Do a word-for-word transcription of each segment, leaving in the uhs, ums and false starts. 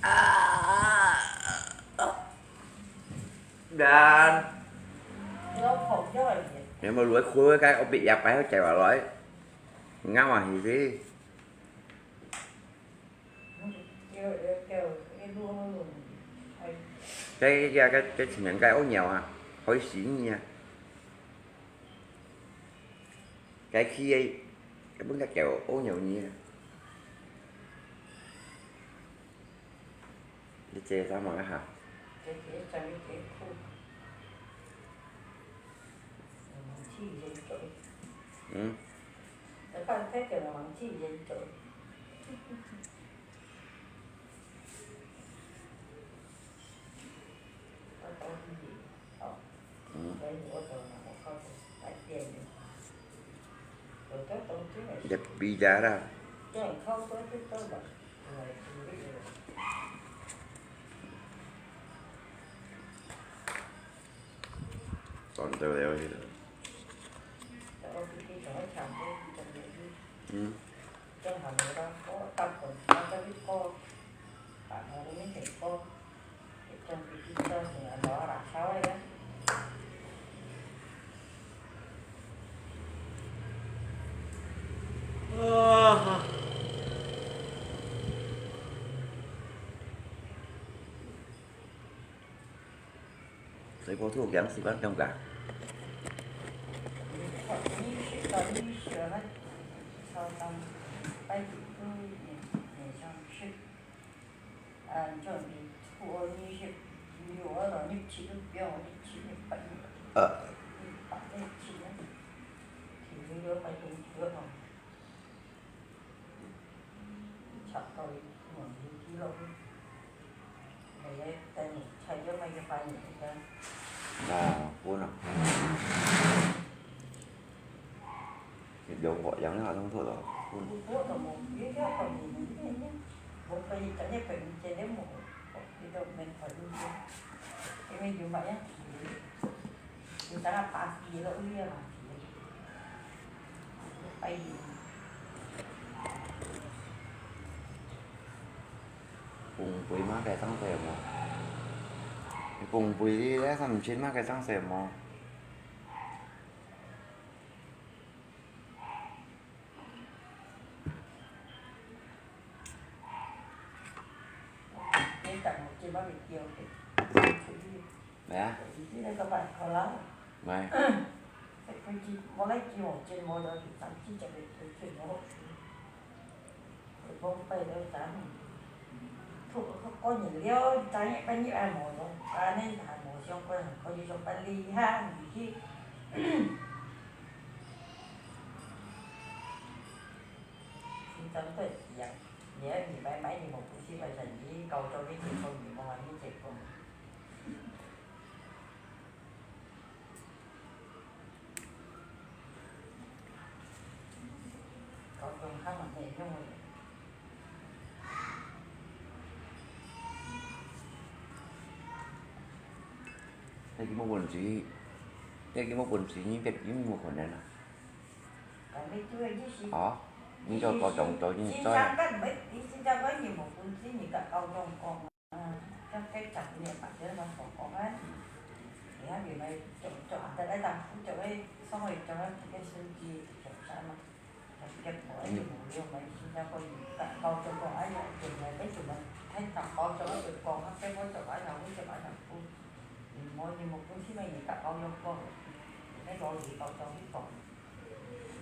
啊！啊！然。你有無落去開，我別夜擺好食落來，咬啊去。該，該，該，該情人該屙尿啊，害死你啊！ 該去个，該本該狗屙尿呢。你這啥物啊？嗯。 嗯。Dia pizza lah. 轉到了去了。嗯。 啊。 水果兔有幾時間放假？呃。 啊，分啊。兩個樣啊，弄錯了，分。崩杯嘛，該當細無？你崩杯你來三千嘛，該當細無？ 咩啊？該佢無本事，該佢無本事，你別，你無可能啊。哦，你做高中做，你做。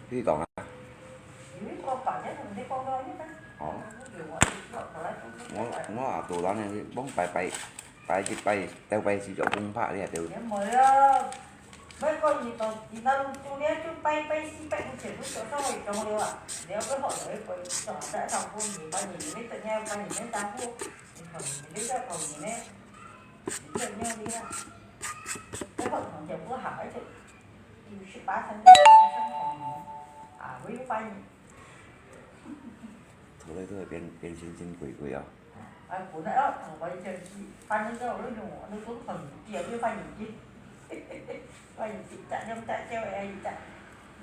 你講啊？哦。我，我阿杜人呢，講拜拜，拜一拜，頭擺時就崩拍了，對不對？頭來都會變，變神神鬼鬼啊。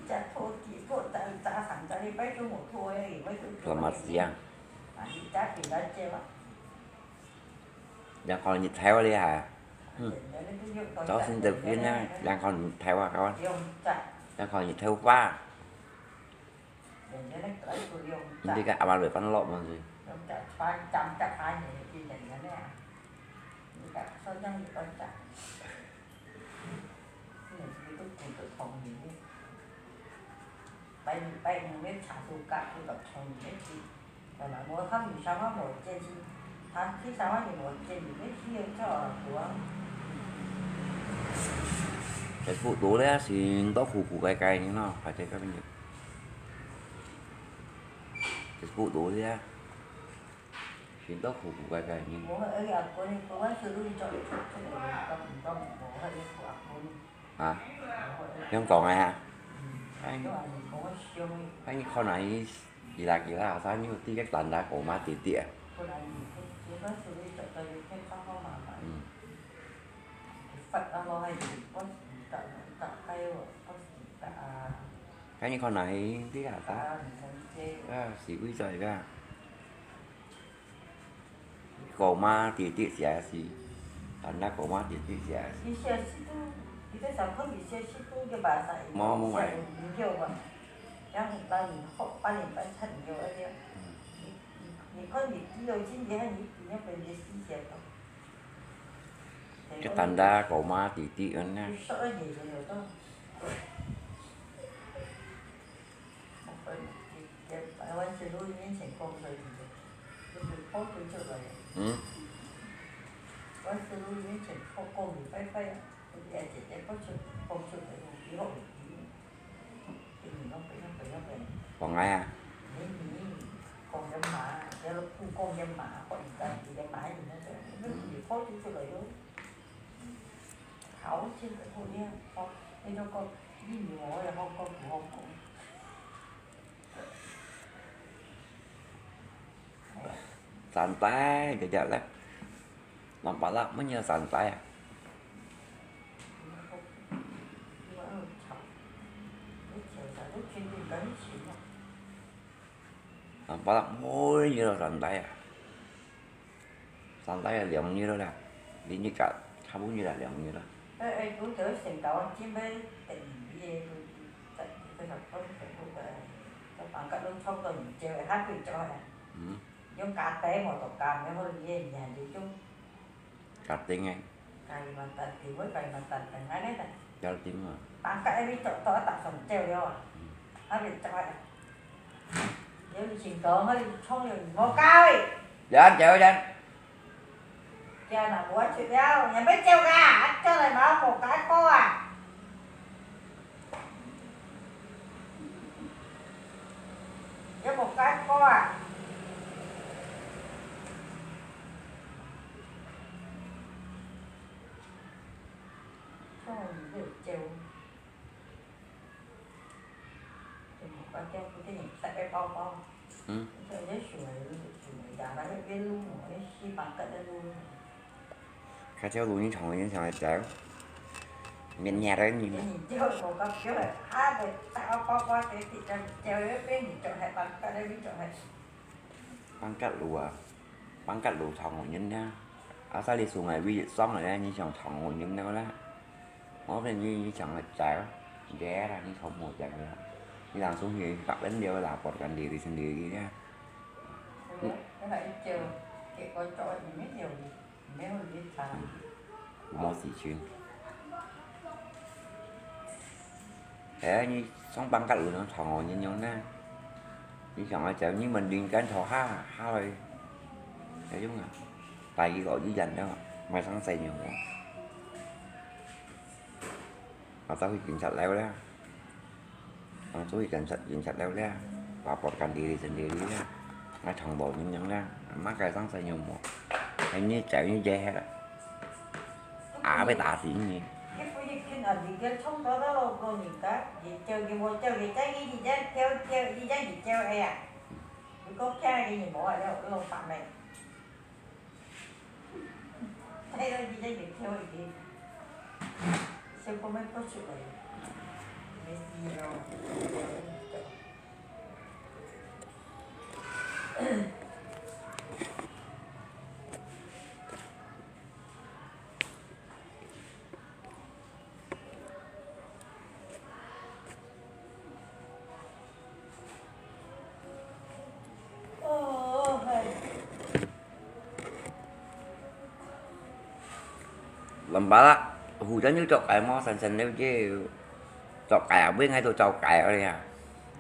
只拖地拖三隻三隻禮拜都無拖个，因為都做麼事啊？啊，你只變到這啊？人看日頭厲害，嗯，早先就變啊，人看日頭啊，看，用隻，人看日頭花，用隻，你个阿媽來翻落麼事？用隻花，針隻花，你變成恁樣啊？你个手上有個隻。 Facebook多了，先到苦苦該該呢咯，還在該邊。Facebook多了，先到苦苦該該呢。 啊，香港个啊？哎，哎，你看哪，伊，伊拉，伊拉，啥，你有知个單打狗妈弟弟啊？嗯。哎，你看哪，伊，你个啥？啊，是为着个。 狗妈弟弟寫个詩，單打狗妈弟弟寫个詩。佢寫詩都，佢个小朋友寫詩都个吧，啥，無，無買。有，有啊，然後八年後，八年半才有个。嗯。你，你，你看你，你有今天，你，你要分你詩寫到。个單打狗妈弟弟，嗯呐。十二年前有到。 嗯。講𠊎啊？嗯。 Santai aja lah. Nampak lah, mana santai ah. Nampak lah, mana santai ah. Santai啊，兩日了啦，你，你个差不多啦，兩日了。哎，哎，拄著先到，今晡日第二日个，在，在上班，在，在，在房間都差不多，你叫，還可以叫啊。嗯。用家庭無，就家庭好，你也，你還就用。家庭个。 Kalimantan Timur, Kalimantan Tengah呢？Jawa Timur. Pangkat ini cok tok tak sempil yo. Hmm. Habis cok ada. Yo singkong hari chong yo mo kai. Jangan, jangan, jangan. Dia nak buat cik dia, yang betul lah. Acor lah mau mo kai ko ah. Yo mo kai ko ah. Hmm. Cái theo lũ như chồng như chồng là chèo. Miền nhà đó nhìn. Pangkat lũ à. Pangkat lũ chồng của nhân nha. Asa li sung ai wi song ai ni chồng chồng của nhân nha la. Ngõ bên ni ni chồng là chèo. Ghé là ni chồng một chèo la. Ni làng xuống thì gặp đến điều là bọt gần đi thì xin đi đi nha. Cái này chèo, cái coi trò thì mấy điều. Wu mò xì chun. Ê, nyi song pangkat lũ nong chòng ò nyi nong na. Nyi chòng ò chèo nyi mần đinh kén chò ha, ha lòi. Ê, yúng à. Tài kì gõ dí dành đó, mai sáng sài nhiều quá. Mà tao khi kiểm soát leo đó. Ang chú ý cảnh sát, cảnh sát leo lea. Lapor kan diri sendiri lea. Ngai thòng bò nhưng nhưng lea. Má cái sáng sài nhiều mỏ. Anh như chạy như dê hết á. À, với ta thì như. Cái phu nhân kia ở đi kia trông đó đó, cô nhìn ta, đi chơi cái mùa chơi cái trái cái gì đấy, theo theo đi đấy đi chơi ai à. Cái có cái gì mỏ đâu, lâu phạm này. Thấy đó đi đấy đi theo đi. Xem có mấy có sự vậy. Lam pala, hujan yuk cok kai mo, san san liu yuk cok kai, abih ngai tu cok kai oi ya.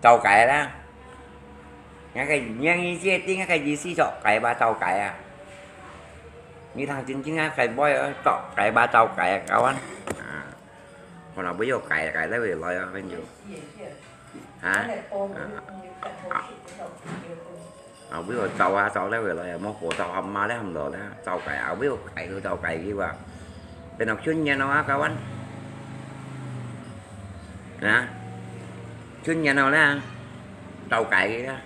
Cok kai la. Ngai ka, ngiang i cie ting ngai ka i si cok kai ba cok kai a. Ni thang cing cing ngai ka boi oi, cok kai ba cok kai a, kawan. A. Kau na bui yo kai, kai lai wei loi a, pen yo. Ha? A. A, bui yo cau a, cau lai wei loi a, mo ko cau ham ma lai ham lo lai, cau kai a, bui yo kai tu cau kai ki wa. Pen ok chun nyan a, kawan. Ha? Chun nyan a lai, cau kai ki la.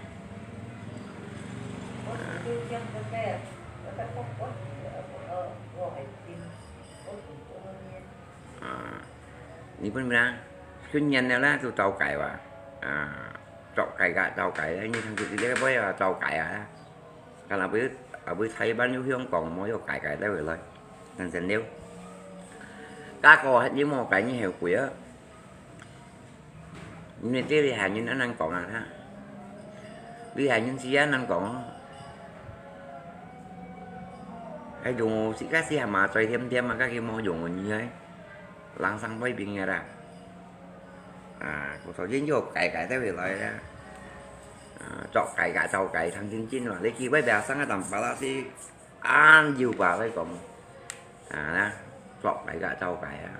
A. Ni pun mi na, chun nyan liao la, tu cau kai wa. A, cok kai ka cau kai, ni thang tu ti liak boi a, cau kai a. Ka la bui, a bui Thái Lan yuk hiong kong mo yo kai kai lai wei loi. San san liu. Ka ko hat ni mo kai ni heu kui a. Ni ti li hai nyin an nan kong a ha. Li hai nyin si an nan kong. Hai yung si ka si ha ma choi thiam thiam a, ka ki mo yung ni ai. Lang sang boi bing ya la. A, ko so yin yo kai kai tai wei loi la. A, cok kai ka cau kai thang cin cin wa. Li ki boi bia sang a tam pa la si an yu pa lai kong. A, na, cok kai ka cau kai a.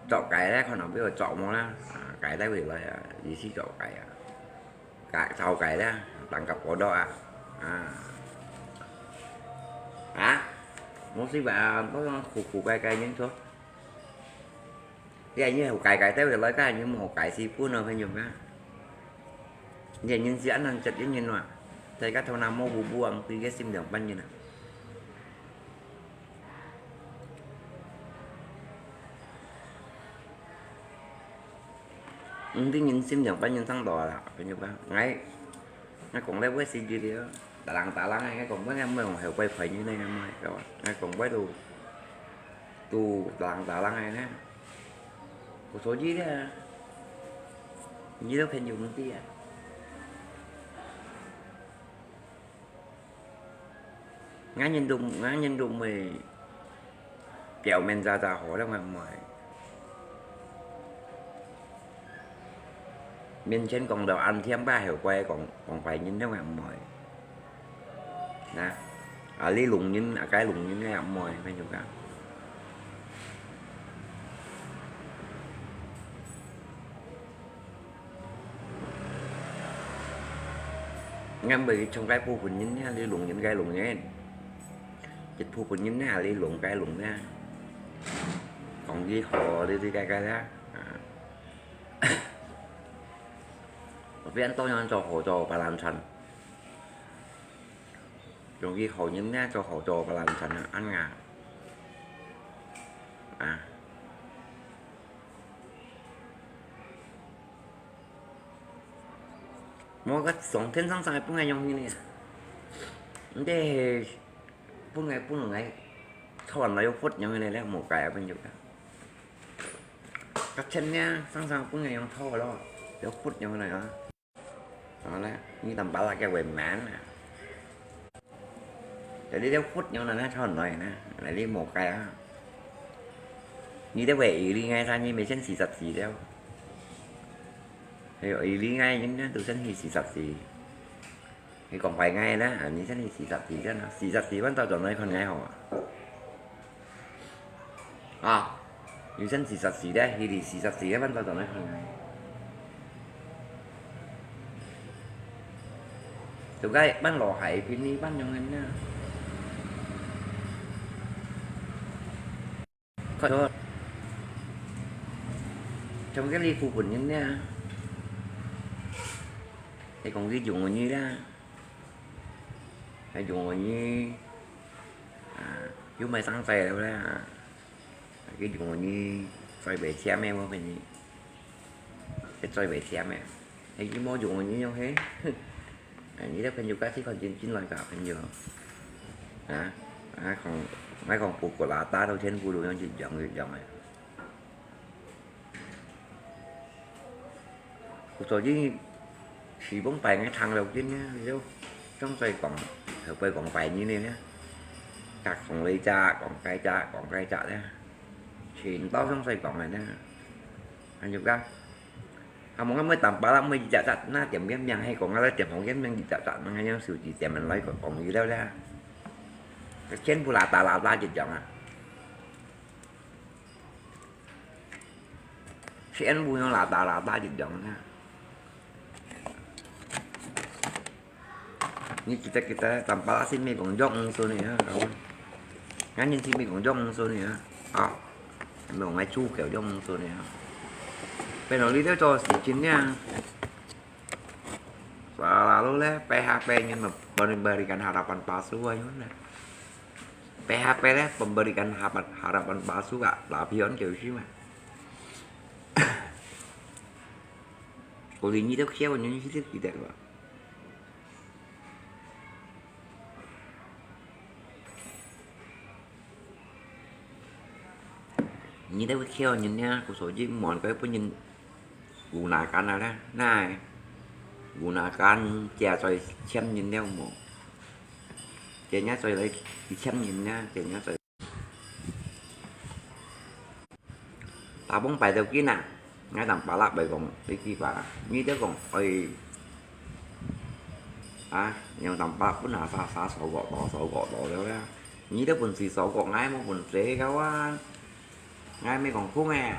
Cok kai la, kau na bui yo cok mo la. A, kai tai wei loi a, i si cok kai a. Ka cau kai la, tang ka po do a. A. Ha? Mo si ba, mo yang khu khu kai kai nyin cho. Ye nyi khu kai kai tai wei loi ka nyi mo kai si pun no phen yung ka. Ye nyin si an nan chet yin nyin wa. Tai ka thâu na mo bu bu ang ti ke sim liang pan nyin a. Ung ti nyin sim yang pan nyin sang to la, phen yung ka. Ngai, ngai kong lai wei si ji liu. Talang talang ngai kong wei ngai mo heo pai pai nyi nai ngai mo ka wa. Ngai kong wei tu, tu talang talang ngai na. Ko so ji liu. Nyi lo phen yung ti a. Ngan nyin tu, ngan nyin tu mui. Biao mien za za hô liang ngan mui. Mien chén kong tau an thiam ba heo kuai kong, kong pai nyin liang ngan mui. Na. A li lung nyin, a kai lung nyin ngan mui, phen yung ka. Ngan bơi chông kai phu pun nyin nha, li lung nyin kai lung nyin. Chit phu pun nyin nha, li lung kai lung nha. Kong yi hô, li li kai kai nha. A. Pi an to nyan cho hô cho pa lan chan. Kong yi hô nyin nha, cho hô cho pa lan chan nha, an nga. A. Mo ka song thiên sang sang pun ngai yong hi ni. Nde pun ngai pun ngai. Thon la yo phut yong hi ni le mo kai a pun yo ka. Ka chen nia sang sang pun ngai yong tho lo. Yo phut yong hi ni a. Đó là, ni tam pa la ke wei man a. Jadi dia phut yong na na thon noi na. Lai li mo kai a. Ni dia wei i li ngai sa ni mei chen si sat si dia. Hei i li ngai ni na tu chen hi si sat si. Hei kong pai ngai na, ni chen hi si sat si dia na. Si sat si ban tau chon noi khon ngai ho. A, yu san si sat si de, hi li si sat si de, ban tau tau nai khon ngai. Tu kai ban lo hai pin ni ban yong ngan na. Khoi thot. Trong ke li khu pun ngan na. Hei kong ki yung ni la. Hei yung ni. A, yu mai sang sai la. Ki yung ni. 嘴袂甜个，我跟你，這嘴袂甜个，哎，你莫用，你用嘿，哎，你个朋友家己看真真來个朋友，啊，啊，講，莫講不過啦，打到天不如用一樣一樣个。 所以，時光擺个長路徑呢，就相對講，後背講擺人呢，甲講這隻，講該隻，講該隻呢，全部相對講个呢。恁樣个，啊，無我每當巴拉每一隻隻，那點个名係講啊，那點好个名一隻隻，那樣手指點樣來講講佢了咧。全部啦啦啦啦就講啊。 全部用啦啦啦啦一樣啊。你記得記得，當巴拉係毋係講用毋順个啊？𠊎人係毋係講用毋順个啊？啊，毋係講愛出口用毋順个啊？變到你兜做事情呢？ Selalu leh, P H P-nya memberikan harapan palsu aja leh. P H P leh, memberikan harapan, harapan palsu kak, lapion kêu gì mà. Kuli nyi tao kêu nyi tao kita kak. Nyi tao kêu nyi nia, kô sô jik mon koi pun nyi gunakan ala, nai. Gunakan, chia choi chiam nyi nia mo. Chia nia choi lai chiam nyi nia, chia nia choi. Ta bông pai tao kin à, ngai tang pala pai kong, tiki pa. Nyi tao kong, oi. À, yang tang pala pun asa sa sô gok to, sô gok to tao ya. Nyi tao pun si sô gok ngai mo pun se kau à. Ngai mê kong khung à.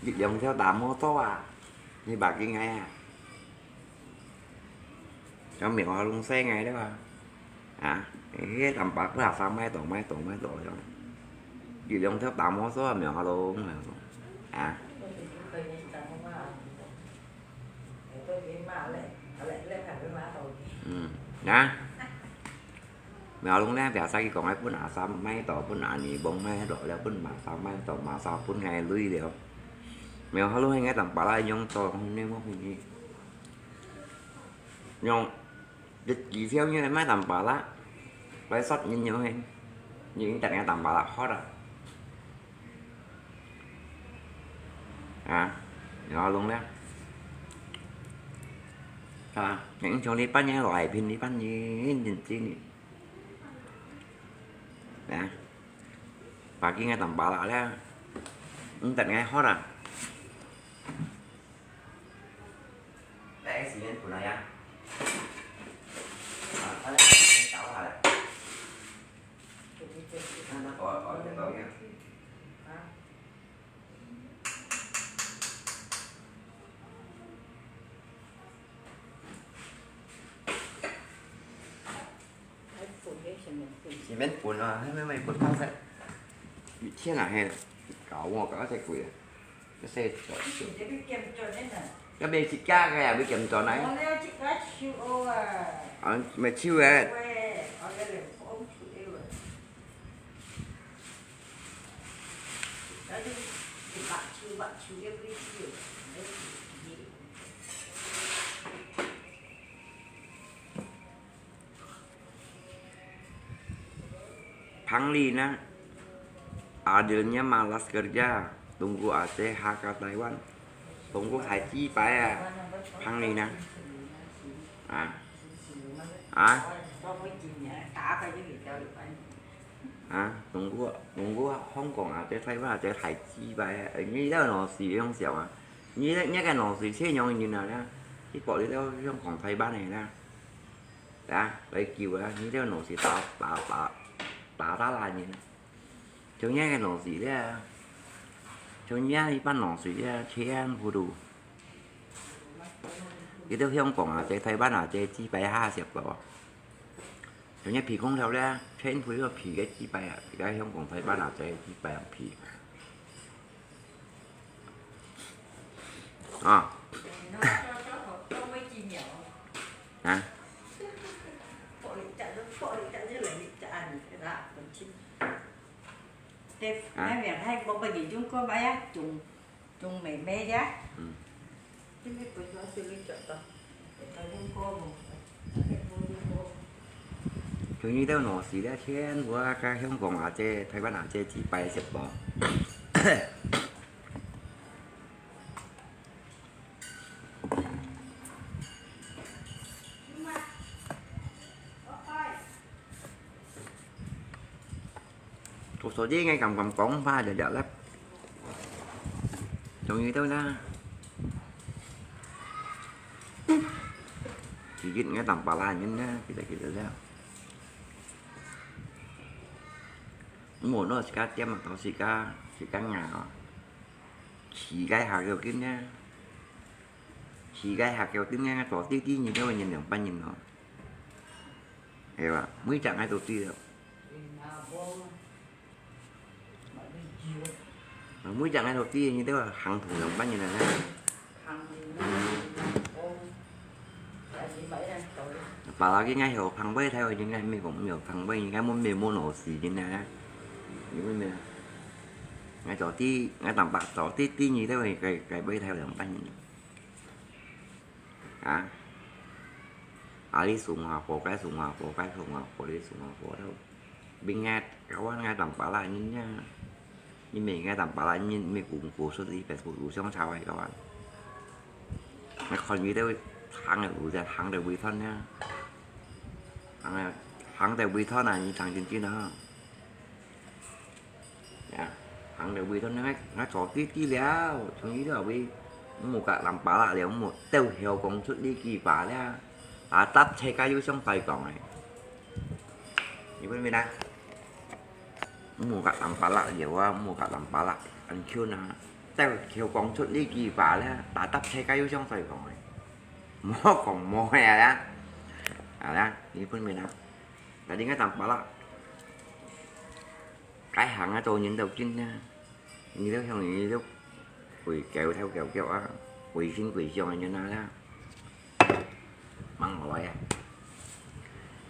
Yip yang theo ta mô tô à. Nyi ba kin ngai à. Cho miệng hoa lung xe ngay đó à. Hả? Thế tầm bạc là sao mấy tổ, mấy tổ, mấy tổ cho. Dị lòng theo tám mô số miệng hoa lung. Hả? Ừ. Hả? Miệng hoa lung nè, biasa kì kong ai pun asam mai to, pun ani bông mai to, leo pun masa mai to, masa pun ngai lui leo. Miệng hoa lung ngai tầm bạc là nhông to, không nên mốc gì. Nhông, đứt kì theo như mai tầm bả lạ. Lãi suất như nhiều hình. Như hiện tại ngay tầm bả lạ hot à. À, nó luôn đấy. À, những chỗ đi bắt nhé, loại pin đi bắt nhé, nhìn chi nhỉ. Nè. Bà kia ngay tầm bả lạ đấy. Hiện tại ngay hot à. Tại cái gì nên của này á? À, cái này cháu hả? Nó, nó có, có cái đó nha. Xì men bún à, hay mấy mày bún thang sẹt. Bị thiên à hay là cáo ngọt cáo sẹt quỷ à. Cái xe chở. Cái bên chị cha cái à, bị kiểm tra này. Ờ, mày chiêu à. Panglina, adilnya malas kerja, tunggu Aceh H K Taiwan. Tunggu haji paya, Panglina. Ah. Ah. Ah, tunggu, tunggu Hong Kong Aceh Taiwan Aceh haji paya. Ini dah nasi yang siapa? Ini dah, ini kan nasi saya yang ini dah. Ini kok dia yang kong Taiwan ni dah. Dah, baik jiwa, ini dah nasi ta, ta, ta, ta, ta lah ini. Chúng nhé cái nổ gì đấy à? Chúng nhé đi bắt nổ gì đấy à? Chén phu đủ. Cái đó hiông quảng à, cái Thái Bắc à, cái chi bài ha siap đó. Chúng nhé phi không theo đấy à? Chén phu đó phi cái chi bài à? Cái hiông quảng Thái Bắc à, cái chi bài à phi. À. Hả? 對，啊。該邊還無分人用過嘛呀，種，種妹妹呀。嗯。這個本來就你講的，台灣歌無，台灣歌無。像你兜老師咧，全部啊，佮香港阿姐、台灣阿姐一擺食無？ 做所以𠊎敢敢講話了了啦，終於到啦。其實𠊎當巴拉人啦，其實其實了。無喏，自家店啊，都自家自家牙哦。 自家下腳筋呢，自家下腳筋呢，做滴滴你都會認兩班人咯，係吧？每隻𠊎都知了。每隻𠊎都知，你都行同兩班人了呢。 巴拉个𠊎曉旁背頭，應該沒講沒有旁背，應該沒沒沒老師應該，你問沒有？𠊎做第，𠊎當白做第第二个，該該背頭兩班人。啊？啊，你送我過，該送我過，該送我過，你送我過，都。 Bingit, kawan ngai tang pala nyin nia. Nyi me ngai tang pala nyin me kum kusut i Facebook lusong chawai kawan. Ngai khon video hang le lu ja hang le wei thon nia. Hang le hang le wei thon a nyi thang chin chin a. Ya, hang le wei thon ngai ngai cho ti ti liao, chung i liao wei. Mu ka tang pala liao mu teu hiao kong chut li ki pa lia. Ta tap che ka yu song sai kong ai. 你問咩啦？莫甲人巴拉有啊，莫甲人巴拉，恁Q啊！再Q講出呢句話咧，打搭車該有相衰講个，莫講莫个啦，啊啦，你問咩啦？但你个人巴拉，該行啊，做人都緊啊。 你都向你都會狗頭狗腳啊，鬼神鬼相个人啊啦，mang落來啊！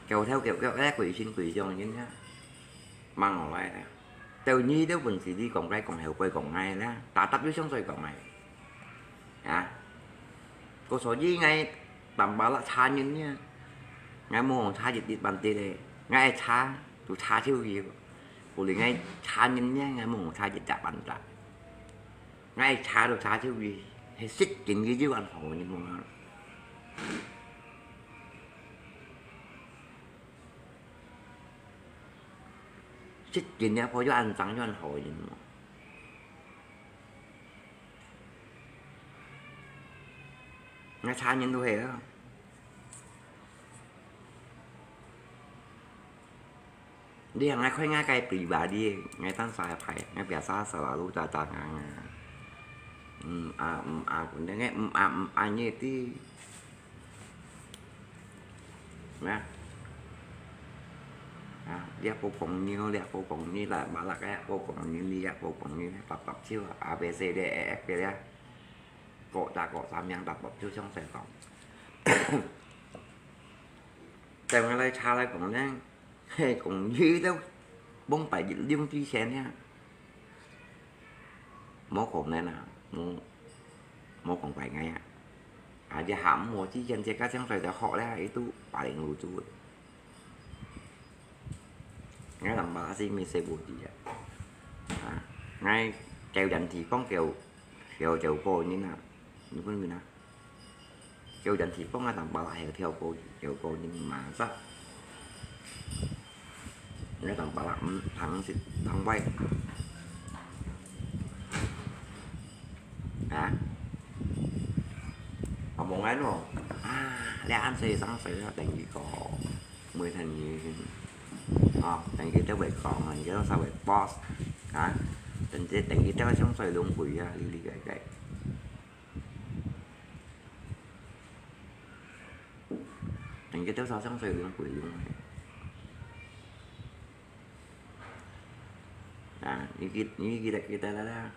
狗頭狗腳啊，鬼神鬼相个人啊，mang落來啊！到你都本事，你講該講後背講𠊎啦，打搭又相衰講𠊎。 啊，故所以𠊎tang pala差人呢，𠊎無差一滴半滴咧，𠊎差都差手去，故所𠊎差人呢，𠊎無差一滴半滴，𠊎差都差手去，係識緊个就恁好，你無啊？識緊个，破就恁爭就恁好，你無？ 𠊎差人都係啊。你啊，𠊎看𠊎个pribadi，𠊎單儕个牌，𠊎biasa selalu caca nganga。嗯啊，嗯啊，本來个嗯啊，嗯啊，你知。 Nah. Ah, dia po kong ni, dia po kong ni lah, balak ya, po kong ni, dia po kong ni, tap tap chiu, A B C D E F G ya. Kok ta kok samyang tap tap chiu, song sai kong. Teng lai cha lai kong neng, he kong ni tau, bong pai yit liung ti sen ya. 無可能啊，無，無講怪𠊎啊。啊，這下無之前，這个相對就好了，佢都八零後做个。𠊎人馬是沒食無知啊。啊，𠊎九點地方九，九九個人啊，你問問啊。 有人提供啊，tang pala係跳過，跳過你馬上。你tang pala，嗯，糖是糖怪。啊？啊，無愛咯。啊，你恁歲生歲啊，等於個，每天你，啊，等於都會講，你都稍微boss，啊，等於，等於都相對攏會啊，你理解个。 人家多少相對攏會用个。啊，你記，你記得，記得啦啦。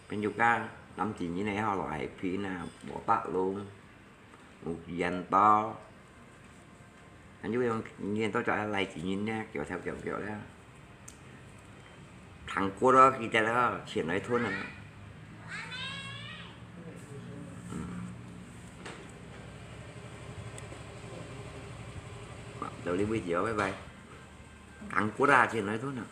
朋友家，男子人个好來拼啊，無白龍，有緣投。 Anju yang ngiên to cho lai chỉ nhìn nè, kiểu theo kiểu kiểu đó. 糖果咯，記得咯，錢來吞啊。嗯。好，到這位就好，拜拜。糖果啦，錢來吞啊。